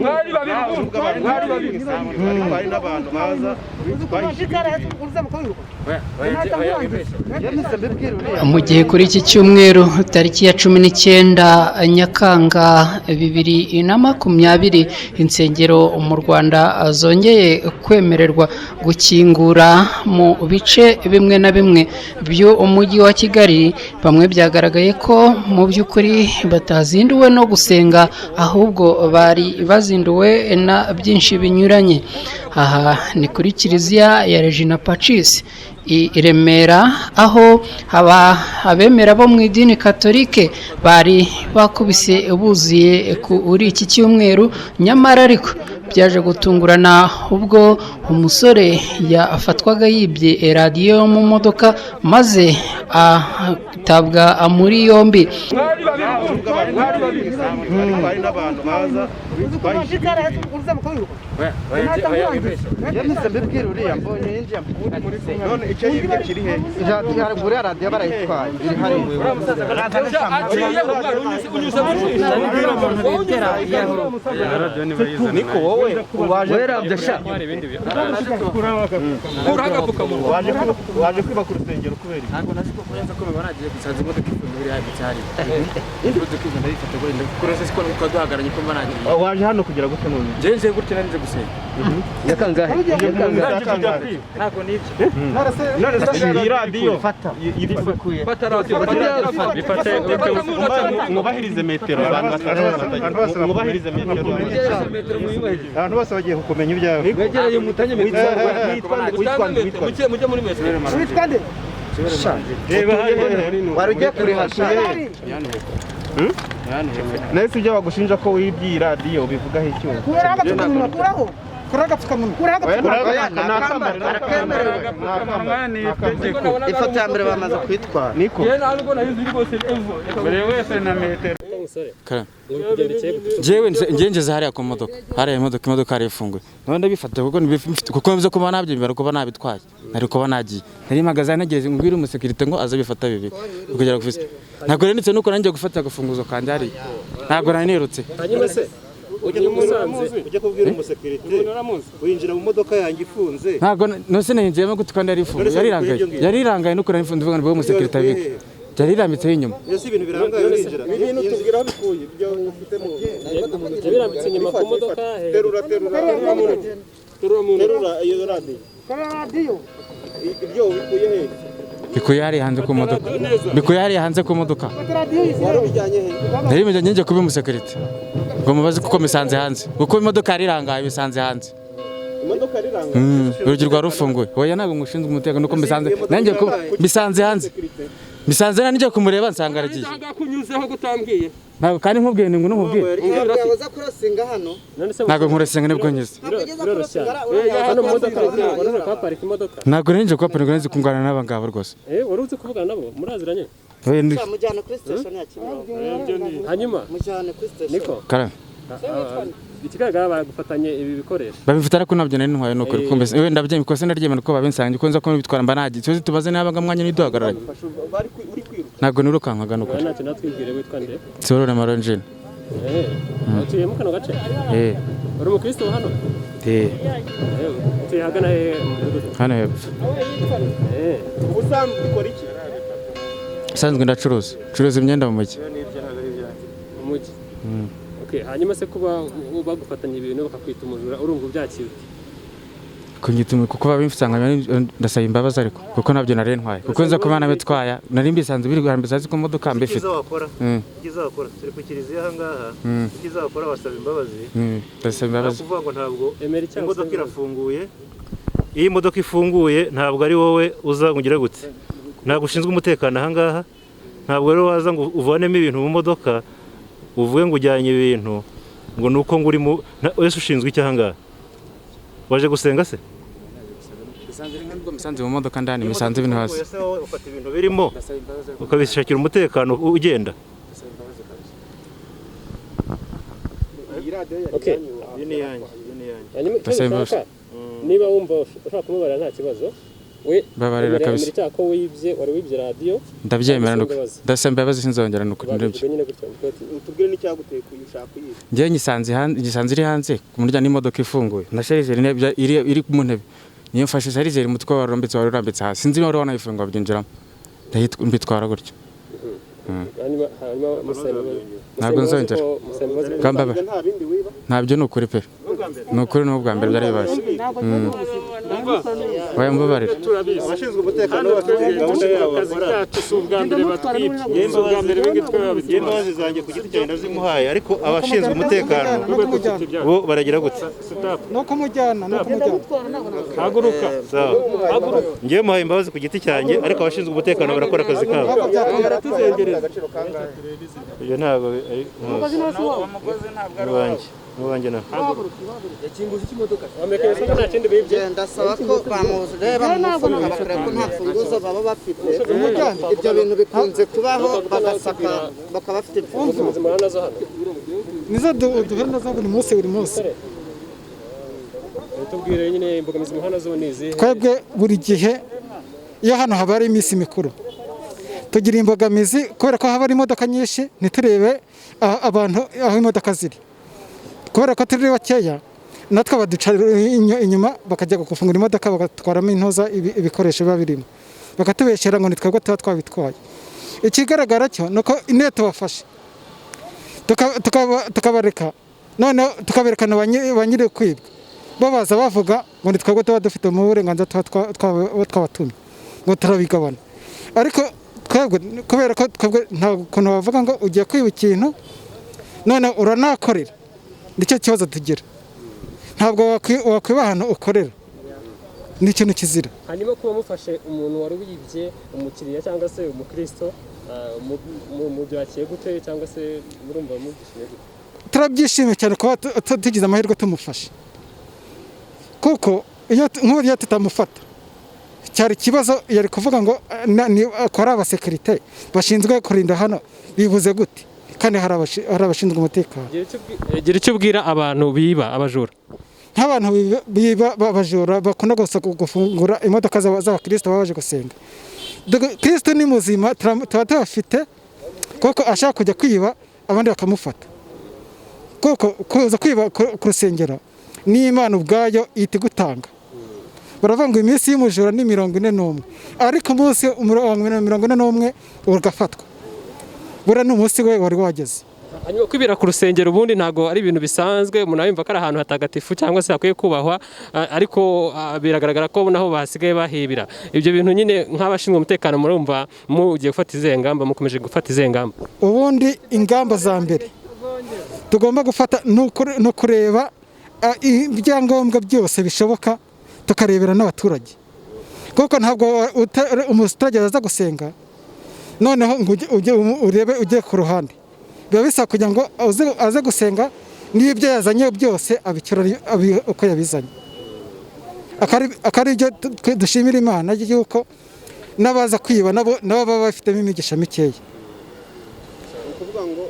Mwari babiri, mwari babiri. Ariko hari n'abantu baza Mu gihe kuri iki cyumweru tariki ya 19 Nyakanga 2020 insengero mu Rwanda zongeye kwemererwa gukingura mu bice bimwe na bimwe by'umujyi wa Kigali, bamwe byagaragaye ko mu by'ukuri batazinduwe no gusenga, ahubwo bari bazinduwe na byinshi binyuranye. Aha ni kuri Kiliziya ya Regina Pacis i Remera, aho abemera bo mu idini Katolike bari bakubise buzuye kuri iki cyumweru. Nyamara ariko byaje gutungurana ubwo umusore yafatwaga yibye radiyo yo mu modoka, maze atabwa muri yombi. Mwari babiri, mwari babiri. Ariko hari n'abantu baza. None icyo yibye kiri he? Haruguru ya radiyo barayitwaye, iri hariya. Aciye umwana unyuze mu jisho. Niko wowe waje werabye sha. Kuraho agapfukamunwa. Waje kwiba ku rusengero kubera iki? Ntabwo nasi ko kurenza ko mubona agiye gusanza imodoka ifunze iri hano cyari imodoka ifunze, ndayifata ngo ndakora se ko nuko duhagaranye ko mbona agiye. Waje hano kugira gute none? Nje nje gutya nari nje gusenga. Yakangahe? Yakangahe? Ntabwo nibyo. None se iyi radiyo Fata. Fata radiyo, fata radiyo. Mwubahirize metero, abantu mwubahirize metero. Abantu bose bagiye kukumenya ibyawe. Mwegereye mutanye metero. Witwa nde? Witwa nde? Mujye muri metero. Reba hariya. Wari ugiye kurihasha. Nahise ibyo bagushinja ko wibye iyi radiyo ubivugaho icyuma. Ifoto ya mbere bamaze kuyitwara. Niko. Yewe, nta nubwo nayizi rwose evo. Jewe nje ngeze hariya ku modoka, hariya imodoka hari ifunguye, none ndabifata kuko nibifite, kuko mvuze kuba nabyo bibara kuba nabitwaye, nari kuba nagiye, nari mpagaze ntegereje ngo ngwire umusekirite ngo aze bifata bibiri kugera ku isi. Ntabwo rero ndetse nuko nanjye gufata agafunguzo kanjye hariya, ntabwo nari nirutse. Hanyuma se ugiye Musanze? Ujya kubwira umusekirite winjira mu modoka yanjye ifunze. Ntabwo nose ninjiyemo gute kandi yari ifunguye, yari irangaye, yari irangaye, nuko nari mfunze mvuga ngo umusekirite abike, yari irambitseho inyuma. Ese ibintu birangaye urinjira? Ibintu tubwira aho bikuye ibyo ufitemo. Birambitse inyuma ku modoka. Terura, terura, terura iyo radiyo. Ibyo ubikuye he? Bikuye hariya hanze ku modoka, bikuye hariya hanze ku modoka. Wari ubijyanye he? Nari mujyanye njye kuba umusekirite ngo mubaze kuko misanze hanze, kuko imodoka yari irangaye bisanze hanze. Imodoka rirangaye? Urugi rwari rufunguye. Oya, ntabwo ngushinzwe umutekano, nuko mbisanze nanjye mbisanze hanze, mbisanze nanjye kumureba nsanga aragiye. Ntabwo kunyuzeho gutambwiye. Ntabwo kandi nkubwiye ni ngo nkubwiye. Ntabwo uza kurosinga hano. Ntabwo nkuresenga nibwo nkize. Hano mu modoka wari kuhaparika imodoka? Ntabwo nari nje kuhaparika, nari nzi kungana n'aba ngaba rwose. Wari uzi kuvugana nabo, muraziranye? Oya, Mujyane kuri station ya Kimironko. Hanyuma Mujyane kuri station. Niko. Karame. Ikigaragara bagufatanye ibi bikoresho. Babifite ariko ntabyo nari ntwaye, nuko uri kumva wenda ndabyemeye ikosa ndaryemera ko babinsange, ko nza ko bitwara mba nagiye tuzi tubaze niba mwanya niduhagararanye. Ntabwo nirukankaga nukuri. Ntacyo natwibwire, witwa nde? Sorore Maronjine. Utuye mu kano gace? Eh. Uri umukristo wa hano? Eh. Utuye ahagana hehe mu mudugudu? Hano hepfo. Ubusanzwe ukora iki? Usanzwe ndacuruza, ncuruza imyenda mu mujyi. Mu mujyi. Okay, hanyuma se kuba bagufatanya ibintu bakakwita umujura, urumva ubyakira ute? Kunyita kuko babimfusanga ndasaba imbabazi, ariko kuko ntabyo nari ntwaye, kuko nza kuba nabitwaya nari mbisanze biri guhambira hasi ku modoka mbifite. Icyiza wakora, icyiza wakora, turi ku kiliziya aha ngaha. Icyiza wakora, wasaba imbabazi. Ndasaba imbabazi. Kuvuga ngo ntabwo Emera icyaha imodoka usaba imbabazi. irafunguye. Iyo imodoka ifunguye ntabwo ari wowe uza ngo ugire gute, ntabwo ushinzwe umutekano aha ngaha. Ntabwo rero waza ngo uvanemo ibintu mu modoka uvuge ngo ujyanye ibintu ngo ni uko ngo uri mu wese. Ushinzwe iki aha ngaha? Waje gusenga se? Misanze mu modoka ndani, misanze ibintu hasi. Ese wowe ufata ibintu birimo ukabishakira umutekano ugenda? Okay. Iyi ni iyanjye, iyi ni iyanjye. Hanyuma icyo Ndasaba imbabazi. ushaka, niba wumva ushaka kumubarira nta kibazo. We Mbabarira kabisa. Emera icyaha ko wibye, wari wibye radiyo. Ndabyemera nuko. Imbabazi. Ndasaba imbabazi, sinzongera nuko nibyo. Babivuga nyine gutyo niko ati, Utubwire n'icyaguteye kuyishaka kuyiba. Njyewe nyisanze hanze, nyisanze iri hanze ku muryango n'imodoka ifunguye na chargeur iri mu ntebe, niyo mfashe chargeur, umutwe wari urambitse hasi, sinzi niba wari wanayifunguye, babyinjiramo, mbitwara gutyo. Hanyuma musaba imbabazi. Ntabwo nzongera. Musaba imbabazi. Kambaba. Nta bindi wiba? Ntabyo, ni ukuri pe, ni ukuri, ni ubwa mbere byari bibaye. Oya, mbabarira. Abashinzwe umutekano bafite gahunda yabo bakora. Si ubwa mbere batwibye, si ubwa mbere bigi Njye imbabazi zanjye ku giti cyanjye ndazimuhaye, ariko abashinzwe umutekano bo baragira gute? No kumujyana, no kumujyana. Haguruka. Sawa, njyewe muhaye imbabazi ku giti cyanjye, ariko abashinzwe umutekano barakora akazi kabo. Ibyo ntabwo ari n'uwanjye, n'uwanjye nawe. Nta kindi bibye. Ndasaba ko bamureba mu mufuka bakareba ko nta mfunguzo baba bafite. Ibyo bintu bikunze kubaho, bagasaka bakaba bafite imfunguzo. Ubuzima nazo hano. Nizo duhura nazo buri munsi, buri munsi. Tubwire nyine, imbogamizi muhana nazo ni izihe? Twebwe buri gihe iyo hano haba hari iminsi mikuru tugira imbogamizi, kubera ko haba hari imodoka nyinshi, ntiturebe abantu aho imodoka ziri, kubera ko turi bakeya. Natwe baduca inyuma bakajya gufungura imodoka, bagatwaramo intoza, ibikoresho biba birimo, bakatubeshyera ngo ni twebwe tuba twabitwaye. Ikigaragara cyo ni uko niyo tubafashe tukabareka, noneho tukaberekana ba nyiri kwibwa, bo baza bavuga ngo ni twebwe tuba dufite mu burenganzira, tuba twabatumye ngo turabigabana. Ariko twebwe, kubera ko twebwe nta kuntu bavuga ngo ugiye kwiba ikintu none uranakorera, nicyo kibazo tugira. Ntabwo wakwiba ahantu ukorera, ni ikintu kizira. Hanyuma kuba mufashe umuntu wari wibye umukiriya cyangwa se umukristo, mubyakiriye gute, cyangwa se murumva mubyishimiye gute? Turabyishimiye cyane kuba tugize amahirwe tumufashe, kuko iyo nk'ubu iyo tutamufata cyari ikibazo. Yari kuvuga ngo ko ari abasekirite bashinzwe kurinda hano bibuze gute kandi hari abashinzwe umutekano? Gira icyo ubwira abantu biba, abajura. Nk'abantu biba, abajura bakunda gusa gufungura imodoka z'abakristo baba baje gusenga. Kristo ni muzima, tuba tubafite, kuko ashaka kujya kwiba abandi bakamufata, kuko kuza kwiba ku rusengero n'Imana ubwayo ihita igutanga. Baravuga ngo iminsi y'umujura ni 41, ariko umunsi 41 ugafatwa, buriya ni umunsi we wari wageze. Hanyuma kwibira ku rusengero ubundi ntabwo ari ibintu bisanzwe, umuntu yumva ko ari ahantu hatagatifu cyangwa se hakwiye kubahwa, ariko biragaragara ko naho basigaye bahibira ibyo bintu nyine. Nk'abashinzwe umutekano, murumva mugiye gufata izihe ngamba, mukomeje gufata izihe ngamba? Ubundi ingamba za mbere tugomba gufata ni ukureba ibyangombwa byose bishoboka, tukarebera n'abaturage, kuko ntabwo umuturage aza gusenga noneho ngo urebe ujye ku ruhande. Biba bisaba kugira ngo aze gusenga n'ibyo yazanye byose abicyura uko yabizanye. Akaba ari byo dushimira Imana yuko n'abaza kwiba nabo baba bafitemo imigisha mikeya. Ni ukuvuga ngo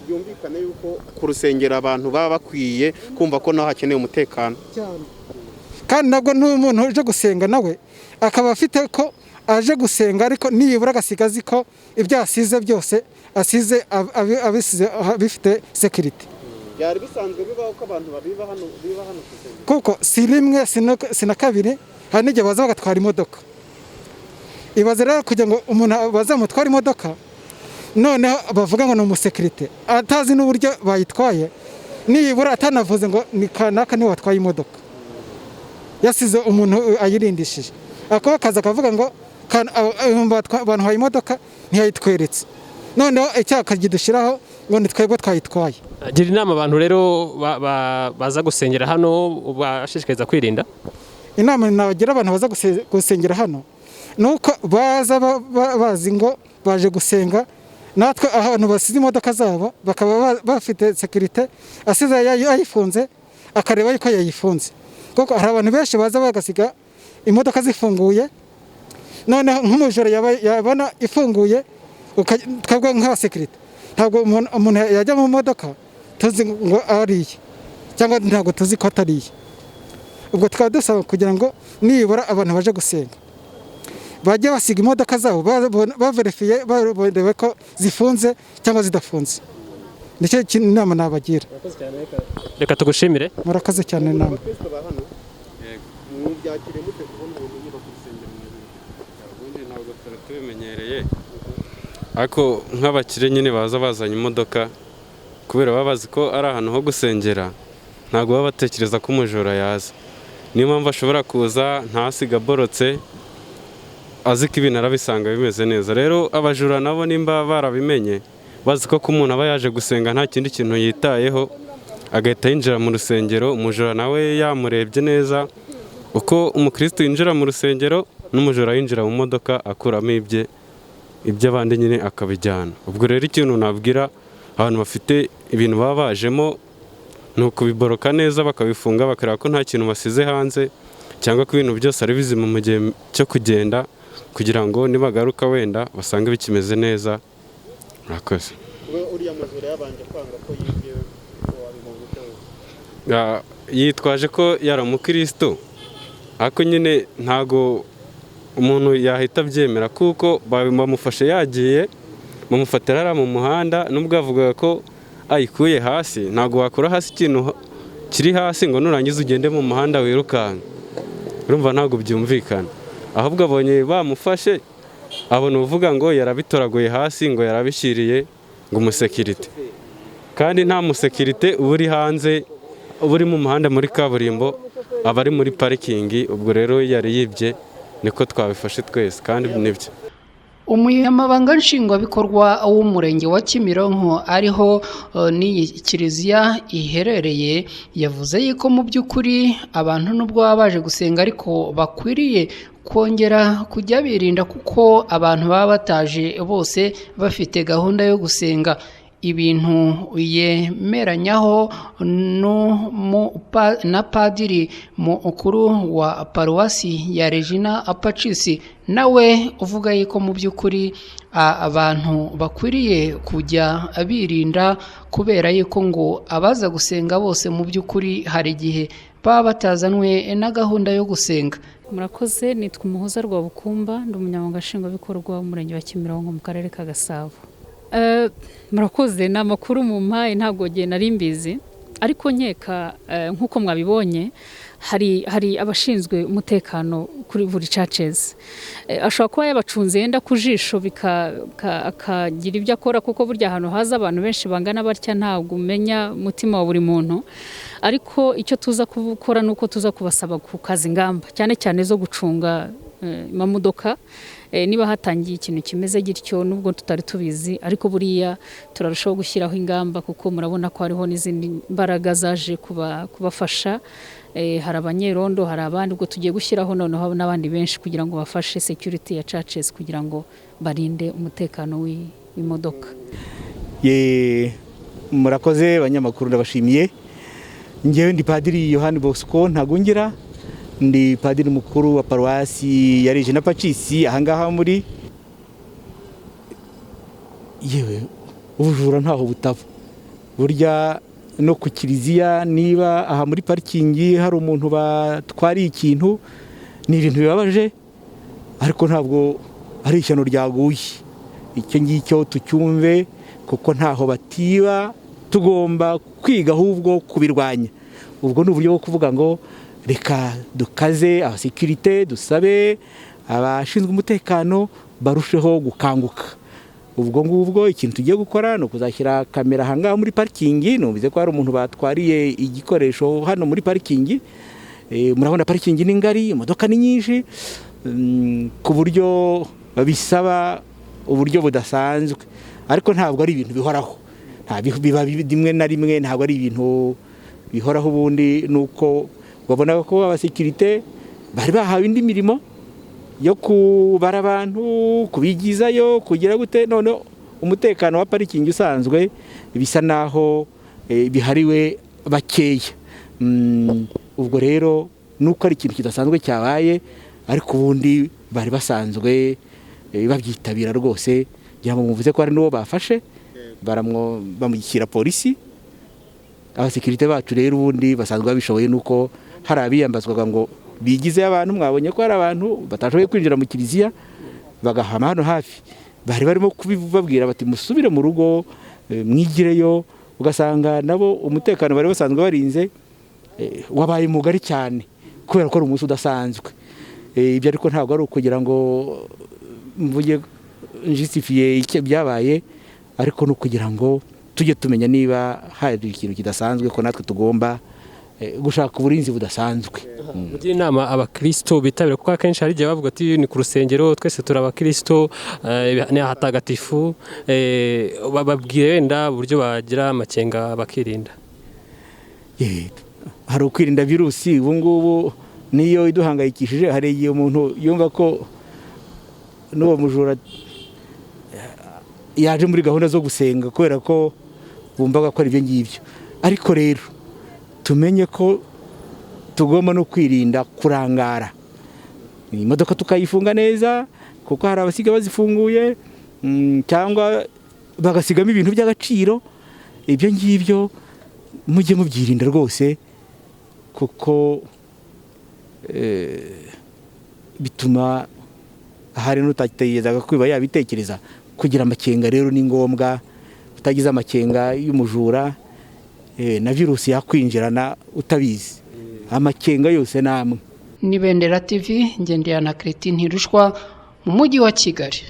byumvikane yuko ku rusengero abantu baba bakwiye kumva ko naho hakeneye umutekano. Kandi nabwo n'umuntu uje gusenga nawe akaba afite ko aje gusenga, ariko nibura agasiga azi ko ibyo asize byose asize abisize bifite sécurité. Byari bisanzwe bibaho ko abantu babiba hano, biba hano ku rusengero? Kuko si rimwe, si na kabiri, hari n'igihe baza bagatwara imodoka. Ibaze rero kugira ngo umuntu bazamutware imodoka, noneho bavuga ngo ni umusekirite atazi n'uburyo bayitwaye, nibura atanavuze ngo ni kanaka niwe watwaye imodoka, yasize umuntu ayirindishije, ako akaza akavuga ngo bantwaye imodoka ntiyayitweretse, noneho icyaha kidushyiraho ngo ni twebwe twayitwaye. Gira inama abantu rero baza gusengera hano, ubashishikariza kwirinda. Inama nabagira abantu baza gusengera hano ni uko baza bazi ngo baje gusenga. Natwe ahantu basize imodoka zabo bakaba bafite sécurité, asize ayifunze akareba yuko yayifunze, kuko hari abantu benshi baza bagasiga imodoka zifunguye, noneho nk'umujura yabona ifunguye. Twebwe nk'abasekirite ntabwo umuntu yajya mu modoka tuzi ngo ariye cyangwa ntabwo tuzi ko atariye. Ubwo tukaba dusaba kugira ngo nibura abantu baje gusenga Bajya basiga imodoka zabo baverifiye, barebe ko zifunze cyangwa zidafunze. Nicyo inama nabagira. Reka tugushimire. Murakoze cyane namwe. Mubyakiriye mute kubona umuntu yiba ku rusengero? Ubundi ntabwo twari tubimenyereye, ariko nk'abakire nyine baza bazanye imodoka, kubera baba bazi ko ari ahantu ho gusengera, ntabwo baba batekereza ko umujura yaza. Niyo mpamvu ashobora kuza ntasiga aborotse, azi ko ibintu arabisanga bimeze neza. Rero abajura nabo nimba barabimenye, bazi ko umuntu aba yaje gusenga nta kindi kintu yitayeho, agahita yinjira mu rusengero, umujura nawe yamurebye neza. Uko umukristo yinjira mu rusengero, n'umujura yinjira mu modoka, akuramo ibye, iby'abandi nyine akabijyana. Ubwo rero ikintu nabwira abantu bafite ibintu baba bajemo ni ukubiboroka neza, bakabifunga, bakareba ko nta kintu basize hanze cyangwa ko ibintu byose ari bizima mu gihe cyo kugenda, kugira ngo nibagaruka wenda basange bikimeze neza. Murakoze. Kuba uriya mujura yabanje kwanga ko yibye, wabibonye ute? Yitwaje ko yari umukristo, ariko nyine ntago umuntu yahita abyemera, kuko bamufashe yagiye, bamufatira hariya mu muhanda. Nubwo yavugaga ko ayikuye hasi, ntabwo wakura hasi ikintu kiri hasi ngo nurangiza ugende mu muhanda wirukanka. Urumva ntabwo byumvikana. Ahubwo abonye bamufashe, abona uvuga ngo yarabitoraguye hasi, ngo yarabishyiriye ngo umusekirite, kandi nta musekirite uba uri hanze, uba uri mu muhanda muri kaburimbo, aba ari muri parikingi. Ubwo rero yari yibye, niko twabifashe twese, kandi nibyo. Umunyamabanga nshingwabikorwa w'umurenge wa Kimironko, ariho n'iyi kiliziya iherereye, yavuze yuko mu by'ukuri abantu nubwo baba baje gusenga ariko bakwiriye kongera kujya birinda, kuko abantu baba bataje bose bafite gahunda yo gusenga. Ibintu yemeranyaho na padiri mukuru wa paruwasi ya Regina Pacis, nawe uvuga yuko mu by'ukuri abantu bakwiriye kujya birinda, kubera yuko ngo abaza gusenga bose mu by'ukuri hari igihe baba batazanwe na gahunda yo gusenga. Murakoze. Nitwa Umuhoza Rwabukumba, ndi umunyamabanga nshingwabikorwa w'umurenge wa Kimironko mu karere ka Gasabo. Murakoze, ni amakuru mu mpaye, ntabwo ngiye nari mbizi, ariko nkeka nk'uko mwabibonye hari abashinzwe umutekano kuri buri churches. Ashobora kuba yabacunze yenda ku jisho, akagira ibyo akora, kuko burya ahantu haza abantu benshi bangana batya ntabwo umenya umutima wa buri muntu. Ariko icyo tuza gukora ni uko tuza kubasaba gukaza ingamba, cyane cyane zo gucunga amamodoka. Niba hatangiye ikintu kimeze gityo, nubwo tutari tubizi, ariko buriya turarushaho gushyiraho ingamba, kuko murabona ko hariho n'izindi mbaraga zaje kubafasha. Hari abanyerondo, hari abandi. Ubwo tugiye gushyiraho noneho n'abandi benshi kugira ngo bafashe security ya churches, kugira ngo barinde umutekano w'imodoka. Ye, murakoze abanyamakuru, ndabashimiye. Ngewe ndi Padiri Yohani Bosco Ntagungira, ndi padiri mukuru wa paruwasi ya Regina Pacis ahangaha muri. Yewe, ubujura ntaho butava burya, no ku kiliziya. Niba aha muri parikingi hari umuntu batwariye ikintu, ni ibintu bibabaje, ariko ntabwo ari ishyano ryaguye. Icyo ngicyo tucyumve, kuko ntaho batiba. Tugomba kwiga ahubwo kubirwanya. Ubwo ni uburyo bwo kuvuga ngo reka dukaze abasekirite, dusabe abashinzwe umutekano barusheho gukanguka. Ubwo ngubwo ikintu tugiye gukora ni ukuzashyira kamera ahangaha muri parikingi. Numvise ko hari umuntu batwariye igikoresho hano muri parikingi. Murabona parikingi ni ngari, imodoka ni nyinshi, ku buryo bisaba uburyo budasanzwe, ariko ntabwo ari ibintu bihoraho. Biba rimwe na rimwe, ntabwo ari ibintu bihoraho. Ubundi ni uko babona ko abasekirite bari bahawe indi mirimo yo kubara abantu, kubigizayo, kugira gute. None umutekano wa parikingi usanzwe bisa naho bihariwe bakeya. Ubwo rero nuko ari ikintu kidasanzwe cyabaye, ariko ubundi bari basanzwe babyitabira rwose. Ngira ngo muvuze ko hari n'uwo bafashe, bamushyira polisi. Abasekirite bacu rero ubundi basanzwe babishoboye, nuko hari abiyambazwaga ngo Bigizeyo abantu, mwabonye ko hari abantu batashoboye kwinjira mu kiliziya bagahama hano hafi, bari barimo kubibabwira bati musubire mu rugo, mwigireyo. Ugasanga nabo umutekano bari basanzwe barinze wabaye mugari cyane kubera ko ari umunsi udasanzwe. Ibyo ariko ntabwo ari ukugira ngo mvuge njisitifiye icyo byabaye, ariko ni ukugira ngo tujye tumenya niba hari ikintu kidasanzwe, ko natwe tugomba gushaka uburinzi budasanzwe. Mugira inama abakristo bitabira, kuko akenshi hari igihe bavuga ati ni ku rusengero, twese turi abakristo, ni ahatagatifu, bababwire wenda uburyo bagira amakenga bakirinda. Hari ukwirinda virusi ubu ngubu niyo iduhangayikishije. Hari igihe umuntu yumva ko n'uwo mujura yaje muri gahunda zo gusenga kubera ko bumvaga ko ari ibyo ngibyo. Ariko rero tumenye ko tugomba no kwirinda kurangara, imodoka tukayifunga neza, kuko hari abasiga bazifunguye, cyangwa bagasigamo ibintu by'agaciro. Ibyo ngibyo mujye mubyirinda rwose, kuko bituma hari n'utatekerezaga kwiba yabitekereza. Kugira amakenga rero ni ngombwa, utagize amakenga y'umujura na virusi yakwinjirana utabizi. Amakenga yose ni amwe. Ni Bendera TV, ngendera na Christine Ntirushwa mu mujyi wa Kigali.